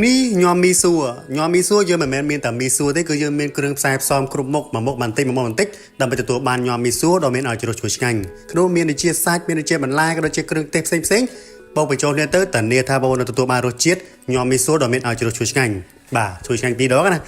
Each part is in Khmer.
នេះញ៉ាំមីសួរញ៉ាំមីសួរយើងមិនមែនមានតែមីសួរទេគឺយើងមានគ្រឿងផ្សែផ្សំគ្រប់មុខមួយមុខបន្តិចមួយមុខបន្តិចដើម្បីទទួលបានញ៉ាំមីសួរដ៏មានឲ្យជ្រសឈ្ងុយឆ្ងាញ់ក្នុងមានដូចជាសាច់មានដូចជាបន្លែក៏ដូចជាគ្រឿងទេសផ្សេងផ្សេងៗបូកបញ្ចូលគ្នាទៅធានាថាបងប្អូននឹងទទួលបានរសជាតិញ៉ាំមីសួរដ៏មានឲ្យជ្រសឈ្ងុយឆ្ងាញ់បាទឈ្ងុយឆ្ងាញ់ពីរដងណា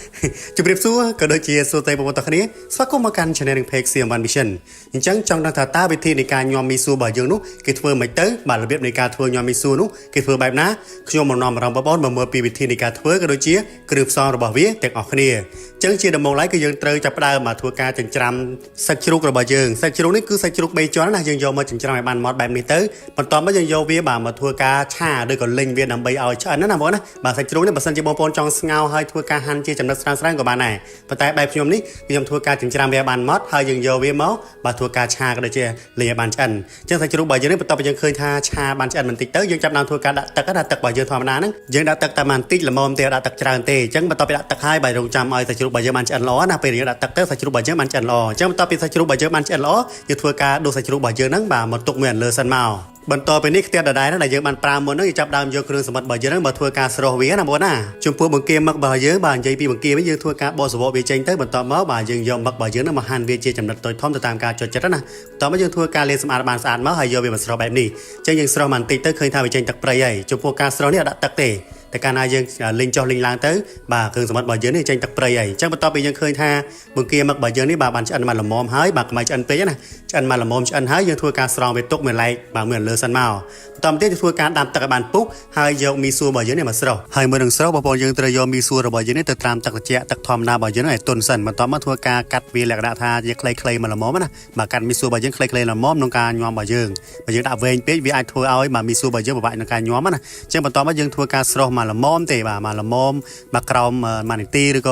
ជម្រាបសួរក៏ដូចជាសួស្តីបងប្អូនទាំងគ្នាស្វាគមន៍មកកាន់ Channel និង Page CM1 Mission អញ្ចឹងចង់ដឹងថាតើវិធីនៃការញ៉ាំមីសួររបស់យើងនោះគេធ្វើមិនទៅបាទរបៀបនៃការធ្វើញ៉ាំមីសួរនោះគេធ្វើបែបណាខ្ញុំមកនាំអារម្មណ៍បងប្អូនមកមើលពីវិធីនៃការធ្វើក៏ដូចជាគ្រឿងផ្សំរបស់វាទាំងអស់គ្នាអញ្ចឹងជាដំបូងឡើយគឺយើងត្រូវចាប់ផ្ដើមមកធ្វើការចិញ្ច្រាំសាច់ជ្រូករបស់យើងសាច់ជ្រូកនេះគឺសាច់ជ្រូក3ជាន់ណាយើងយកមកចិញ្ច្រាំឲ្យបានម៉ត់បែបនេះទៅបន្ទាប់មកយើងយកវាបាទមកធ្វើការឆាឬក៏លីងវាដើម្បីឲ្យឆ្អិនណាបងប្អូនណាបាទសាច់ជ្រូកនេះបើសិនជាបងប្អូនចង់ស្ងោរហើយធ្វើការហាន់ជាចំណិតស្រាលៗក៏បានដែរប៉ុន្តែបែបខ្ញុំនេះខ្ញុំធ្វើការចិញ្ច្រាំវាបានម៉ត់ហើយយើងយកវាមកបាទធ្វើការឆាក៏ដូចជាលីងឲ្យបានឆ្អិនអញ្ចឹងសាច់ជ្រូករបស់យើងនេះបន្ទាប់ពីយើងឃើញថាឆាបានឆ្អិនបន្តិចទៅយើងចាប់ដើមធ្វើការដាក់ទឹកណាទឹករបស់យើងធម្មតាហ្នឹងយើងដាក់ទឹកតែបន្តិចល្មមទេអត់ដាក់ទឹកច្រើនទេអញ្ចឹងបន្ទាប់ពីដាក់ទឹកហើយបាយរងចាំឲ្យសាច់ជ្រូករបស់យើងបានឆ្អិនល្អណាពេលយើងដាក់ទឹកទៅសាច់ជ្រូករបស់យើងបានឆ្អិនល្អអញ្ចឹងបន្ទាប់ពីសាច់ជ្រូករបស់យើងបានឆ្អិនល្អយើងធ្វើការដួសសាច់ជ្រូករបស់យើងហ្នឹងបាទមកទុកមួយអន្លើសិនមកបន្តពីនេះខ្ទះដដែលហ្នឹងដែលយើងបានប្រើមុនហ្នឹងយើងចាប់ដើមយកគ្រឿងសមុទ្ររបស់យើងហ្នឹងមកធ្វើការស្រុះវាណាបងណាចំពោះបង្គាមឹករបស់យើងបាទនិយាយពីបង្គាវិញយើងធ្វើការបកសបកវាចេញទៅបន្ទាប់មកបាទយើងយកមឹករបស់យើងហ្នឹងមកហាន់វាជាចំណិតតូចធំទៅតាមការចូលចិត្តណាបន្ទាប់មកយើងធ្វើការលាងសម្អាតបានស្អាតមកហើយយកវាមកស្រុះបែបនេះអញ្ចឹងយើងស្រុះមកបន្តិចទៅឃើញថាវាចេញទឹកព្រៃហើយចំពោះការស្រុះនេះអត់ដាក់ទឹកទេតែកាលណាយើងលីងចុះលីងឡើងទៅបាទគ្រឿងសមុទ្ររបស់យើងនេះចេញទឹកព្រៃហើយអញ្ចឹងបន្ទាប់ពីយើងឃើញថាបង្គាមឹករបស់យើងនេះបាទបានឆ្អិនមកល្មមហើយបាទកុំឲ្យឆ្អិនពេកណាឆ្អិនមកល្មមឆ្អិនហើយយើងធ្វើការស្រង់វាទុកមួយឡែកបាទមួយលើសិនមកបន្តមកទៀតយើងធ្វើការដាំទឹកឲ្យបានពុះហើយយកមីសួររបស់យើងនេះមកស្រុះហើយមួយនឹងស្រុះបងប្អូនយើងត្រូវយកមីសួររបស់យើងនេះទៅត្រាំទឹកត្រជាក់ទឹកធម្មតារបស់យើងនេះឲ្យទន់សិនបន្ទាប់មកធ្វើការកាត់វាលក្ខណៈថាជាខ្លីៗមកល្មមណាបាទកាត់មីសួររបស់យើងខ្លីៗល្មមក្នុងការញ៉ាំរបស់យើងបើយើងដាក់វែងពេកវាអាចធ្វើឲ្យបាទមីសួររបស់យើងពិបាកក្នុងការញ៉ាំណាអញ្ចឹងបន្ទាប់មកយើងធ្វើការស្រុះមកល្មមទេបាទមកល្មមបាទក្រោមមួយនាទីឬក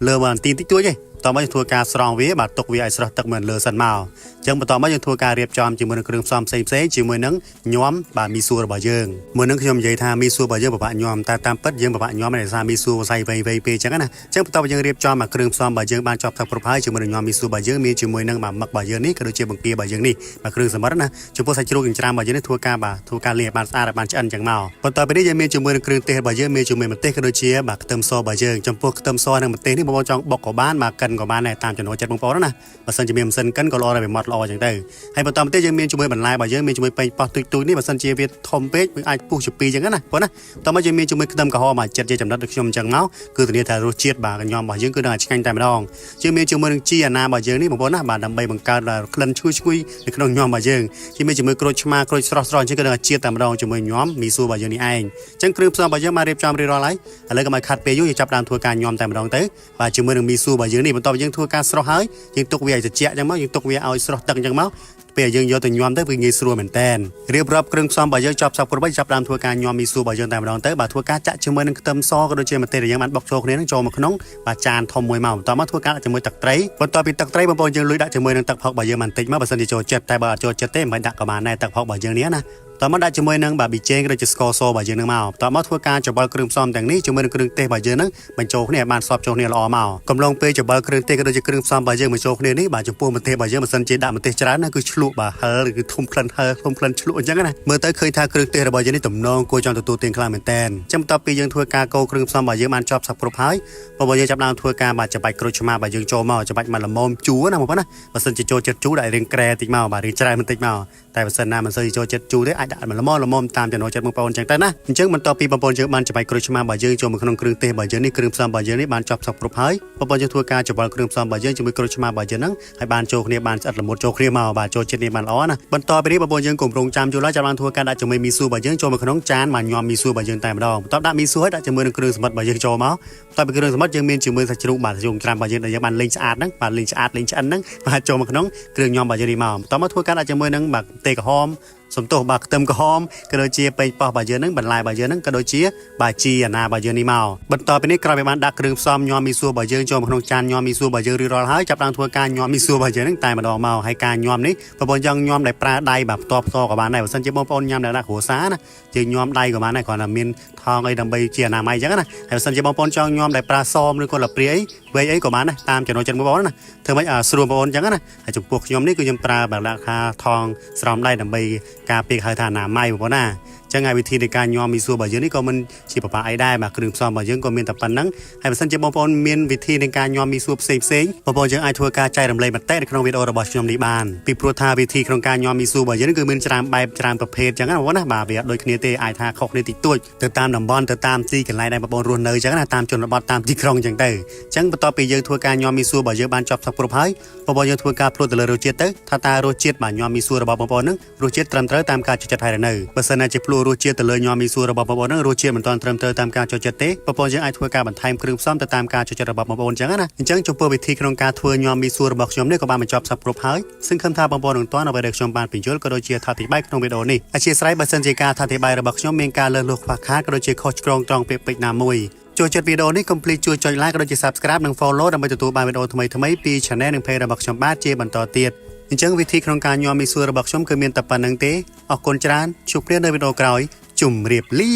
៏លើមួយនាទីតិចតួចទេតោះមកយើងធ្វើការស្រង់វាបាទទុកវាឲ្យស្រស់ទឹកមិនលើសិនមកអញ្ចឹងបន្តមកយើងធ្វើការរៀបចំជាមួយនឹងគ្រឿងផ្សំផ្សេងផ្សេងជាមួយនឹងញ៉ាំបាទមីសួររបស់យើងមុននឹងខ្ញុំនិយាយថាមីសួររបស់យើងពិបាកញ៉ាំតែតាមពិតយើងពិបាកញ៉ាំដោយសារមីសួរខ្សែវែងវែងពេកអញ្ចឹងណាអញ្ចឹងបន្តមកយើងរៀបចំមកគ្រឿងផ្សំរបស់យើងបានចប់ទឹកគ្រប់ហើយជាមួយនឹងញ៉ាំមីសួររបស់យើងមានជាមួយនឹងបាទមឹករបស់យើងនេះក៏ដូចជាបង្គារបស់យើងនេះបាទគ្រឿងសមុទ្រណាចំពោះសាច់ជ្រូកចិញ្ច្រាំរបស់យើងនេះធ្វើការបាទធ្វើការលាងឲ្យបានស្អាតឲ្យបានឆ្អិនអញ្ចឹងមកបន្តពីនេះយើងមានជាមួយនឹងគ្រឿងទេសរបស់យើងមានជាមួយម្ទេសក៏ដូចជាបាទខ្ទឹមសរបស់យើងចំពោះខ្ទឹមសនិងម្ទេសនេះបងប្អូនចង់បុកក៏បានបាទកិនក៏បានដែរតាមចំណូលចិត្តបងប្អូនណាបើសិនជាមានម៉ាស៊ីនកិនក៏ល្អដែរវាម៉ត់ល្អអញ្ចឹងទៅហើយបន្តមកទៀតយើងមានជាមួយបន្លែរបស់យើងមានជាមួយប៉េងប៉ោះទូចទូចនេះបើសិនជាវាធំពេកវាអាចពុះជាពីរអញ្ចឹងណាបងណាបន្តមកយើងមានជាមួយខ្ទឹមក្រហមមកចិត្តជាចំណិតដូចខ្ញុំអញ្ចឹងមកគឺធានាថារសជាតិបាទញ៉ាំរបស់យើងគឺនឹងឆ្ងាញ់តែម្ដងយើងមានជាមួយនឹងជីអាណារបស់យើងនេះបងប្អូនណាបាទដើម្បីបង្កើតក្លិនឈ្ងុយឈ្ងុយនៅក្នុងញ៉ាំរបស់យើងជាមានជាមួយក្រូចឆ្មាក្រូចស្រស់ស្រស់អញ្ចឹងគឺនឹងជាតិតែម្ដងជាមួយញ៉ាំមីសួររបស់យើងនេះឯងអញ្ចឹងគ្រឿងផ្សំរបស់យើងបានរៀបចំរៀបរាល់ហើយឥឡូវកុំឲ្យខាត់ពេលយូរយើងចាប់ដើមធ្វើការញ៉ាំតែម្ដងទៅបាទជាមួយនឹងមីសួររបស់យើងនេះបន្ទាប់យើងធ្វើការស្រស់ហើយយើងទុកវាឲ្យត្រជាក់អញ្ចឹងមកយើងទុកវាឲ្យស្រស់ទឹកអញ្ចឹងមកពេលយើងយកទៅញ៉ាំទៅវាងាយស្រួលមែនតើរៀបរាប់គ្រឿងផ្សំរបស់យើងចប់សពគ្រប់ហើយចាប់ដើមធ្វើការញ៉ាំមីសួររបស់យើងតែម្ដងទៅបាទធ្វើការចាក់ជាមួយនឹងខ្ទឹមសក៏ដូចជាម្ទេសដែលយើងបានបុកចូលគ្នានឹងចូលមកក្នុងបាទចានធំមួយមកបន្ទាប់មកធ្វើការដាក់ជាមួយទឹកត្រីបន្ទាប់ពីទឹកត្រីបងប្អូនយើងលួចដាក់ជាមួយនឹងទឹកផុករបស់យើងបន្តិចមកបើសិនជាចូលចិត្តតែបើអត់ចូលចិត្តទេមិនបាច់ដាក់ក៏បានដែរទឹកផុករបស់យើងនេះណាតមកដាក់ជាមួយនឹងបាទប៊ីចេងឬជាស្ករសរបស់យើងនឹងមកតមកធ្វើការច្របល់គ្រឿងផ្សំទាំងនេះជាមួយនឹងគ្រឿងទេសរបស់យើងនឹងបញ្ចូលគ្នាឲ្យបានសព្វចូលគ្នាល្អមកកំឡុងពេលច្របល់គ្រឿងទេសក៏ដូចជាគ្រឿងផ្សំរបស់យើងបញ្ចូលគ្នានេះបាទចំពោះម្ទេសរបស់យើងបើសិនជាដាក់ម្ទេសច្រើនណាគឺឆ្លក់បាទហឹលគឺធំក្លិនហឹលធំក្លិនឆ្លក់អញ្ចឹងណាមើលទៅឃើញថាគ្រឿងទេសរបស់យើងនេះទំនងគួរចង់ទទួលទានខ្លាំងមែនតើអញ្ចឹងបន្ទាប់ពីយើងធ្វើការកូរគ្រឿងផ្សំរបស់យើងបានចប់សព្វគ្រប់ហើយបងប្អូនយើងចាប់ដើមធ្វើការបាទច្បាច់ក្រូចឆ្មារបស់យើងចូលមកច្បាច់មកល្មមជូរណាបងប្អូនណាបើសិនជាចូលចិត្តជូរដាក់រៀងក្រែតិចមកបាទរៀងច្រើនបន្តិចមកតែបើសិនណាមិនសូវចូលចិត្តជូរទេអាចដាក់មកល្មមល្មមតាមចំណូលចិត្តបងប្អូនអញ្ចឹងទៅណាអញ្ចឹងបន្ទាប់ពីបងប្អូនយើងបានច្បាច់ក្រូចឆ្មារបស់យើងចូលមកក្នុងគ្រឿងទេសរបស់យើងនេះគ្រឿងផ្សំរបស់យើងនេះបានចប់សព្វគ្រប់ហើយបងប្អូនយើងធ្វើការច្របល់គ្រឿងផ្សំរបស់យើងជាមួយក្រូចឆ្មារបស់យើងហ្នឹងឲ្យបានចូលគ្នាបានស្អិតល្មុតចូលគ្នាមកបាទចូលជាតិនេះបានល្អណាបន្តពីនេះបងប្អូនយើងកុំរងចាំយូរឡើយចាំបានធ្វើការដាក់ជាមួយមីសួររបស់យើងចូលមកក្នុងចានមកញ៉ាំមីសួររបស់យើងតែម្ដងបន្ទាប់ដាក់មីសួរហើយដាក់ជាមួយនឹងគ្រឿងសមុទ្ររបស់យើងចូលមកបន្ទាប់ពីគ្រឿងសមុទ្រយើងមានជាមួយសាច់ជ្រូកបាទជ្រូកត្រាំរបស់យើងដែលយើងបានលេងស្អាតហ្នឹងបាទលេងស្អាតលេងឆ្អិនហ្នឹងបាទចូលមកក្នុងគ្រឿងញ៉ាំរបស់យើងនេះមកបន្ទាប់មកធ្វើការដាក់ជាមួយនឹងបាទទេក្រហមសំទោសបាទខ្ទឹមក្រហមក៏ដូចជាប៉េងប៉ោះរបស់យើងហ្នឹងបន្លែរបស់យើងហ្នឹងក៏ដូចជាបាទជីអាណារបស់យើងនេះមកបន្តពីនេះក្រោយពីបានដាក់គ្រឿងផ្សំញ៉ាំមីសួររបស់យើងចូលមកក្នុងចានញ៉ាំមីសួររបស់យើងរួចរាល់ហើយចាប់ដើមធ្វើការញ៉ាំមីសួររបស់យើងហ្នឹងតែម្ដងមកហើយការញ៉ាំនេះបងប្អូនចង់ញ៉ាំដែលប្រើដៃបាទផ្ទាល់ផ្ទាល់ក៏បានដែរបើសិនជាបងប្អូនញ៉ាំដែលដាក់គ្រួសារណាយើងញ៉ាំដៃក៏បានដែរគ្រាន់តែមានថងអីដើម្បីជាអនាម័យអញ្ចឹងណាហើយបើសិនជាបងប្អូនចង់ញ៉ាំដែលប្រើសមឬក៏លាព្រាអីវែកអីក៏បានដែរតាមចំណូលចិត្តបងប្អូនណាធ្វើម៉េចឲ្យស្រួលបងប្អូនអញ្ចឹងណាហើយចំពោះខ្ញុំនេះគឺខ្ញុំប្រើបែបថាថងស្រោមដៃដើម្បីការពារហៅថាអនាម័យបងប្អូនណាអញ្ ចឹងហើយវិធីនៃការញ៉ាំមីសួររបស់យើងនេះក៏មិនជាប្របាក់អីដែរបាទគ្រឿងផ្សំរបស់យើងក៏មានតែប៉ុណ្្នឹងហើយបើសិនជាបងប្អូនមានវិធីនៃការញ៉ាំមីសួរផ្សេងផ្សេងបងប្អូនយើងអាចធ្វើការចែករំលែកមតិនៅក្នុងវីដេអូរបស់ខ្ញុំនេះបានពីព្រោះថាវិធីក្នុងការញ៉ាំមីសួររបស់យើងគឺមានច្រើនបែបច្រើនប្រភេទចឹងណាបងប្អូនណាបាទវាអត់ដូចគ្នាទេអាចថាខុសគ្នាតិចតួចទៅតាមតំបន់ទៅតាមទីកន្លែងដែលបងប្អូនរស់នៅចឹងណាតាមជនបទតាមទីក្រុងចឹងទៅចឹងបន្ទាប់ពីយើងធ្វើការញ៉ាំមីសួររបស់យើងបានចប់សព្វគ្រប់ហើយបងប្អូនយើងធ្វើការភ្លក់ទៅលើរសជាតិទៅថាតើរសជាតិបាទញ៉ាំមីសួររបស់បងប្អូនហ្នឹងរសជាតិត្រឹមត្រូវតាមការចូលចិត្តហើយឬនៅបើសិនណាជាភ្លក់រសជាតិទៅលើញ៉ាំមីសួររបស់បងប្អូនហ្នឹងរសជាតិមិនទាន់ត្រឹមត្រូវតាមការចូលចិត្តទេបងប្អូនយើងអាចធ្វើការបន្ថែមគ្រឿងផ្សំទៅតាមការចូលចិត្តរបស់បងប្អូនចឹងណាអញ្ចឹងចំពោះវិធីក្នុងការធ្វើញ៉ាំមីសួររបស់ខ្ញុំនេះក៏បានបញ្ចប់សព្វគ្រប់ហើយសង្ឃឹមថាបងប្អូននឹងទាន់អ្វីដែលខ្ញុំបានពន្យល់ក៏ដូចជាអធិប្បាយក្នុងវីដេអូនេះអធ្យាស្រ័យបើសិនជាការអធិប្បាយរបស់ខ្ញុំមានការលើសលួសខ្វះខាតក៏ដូចជាខុសឆ្គងត្រង់ពាក្យពេចន៍ណាមួយចូលចិត្តវីដេអូនេះកុំភ្លេចជួយចុច like ក៏ដូចជា Subscribe និង Follow ដើម្បីទទួលបានវីដេអូថ្មីៗពី Channel និង Page របស់ខ្ញុំបាទជាបន្តទៀតអញ្ចឹងវិធីក្នុងការញ៉ាំមីសួររបស់ខ្ញុំគឺមានតែប៉ុណ្្នឹងទេអរគុណច្រើនជួបគ្នានៅវីដេអូក្រោយជម្រាបលា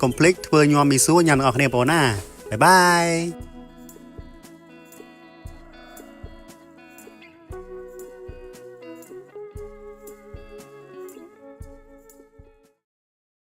កុំភ្លេចធ្វើញ៉ាំមីសួរញ៉ាំទាំងអស់គ្នាបងប្អូនណាbye bye.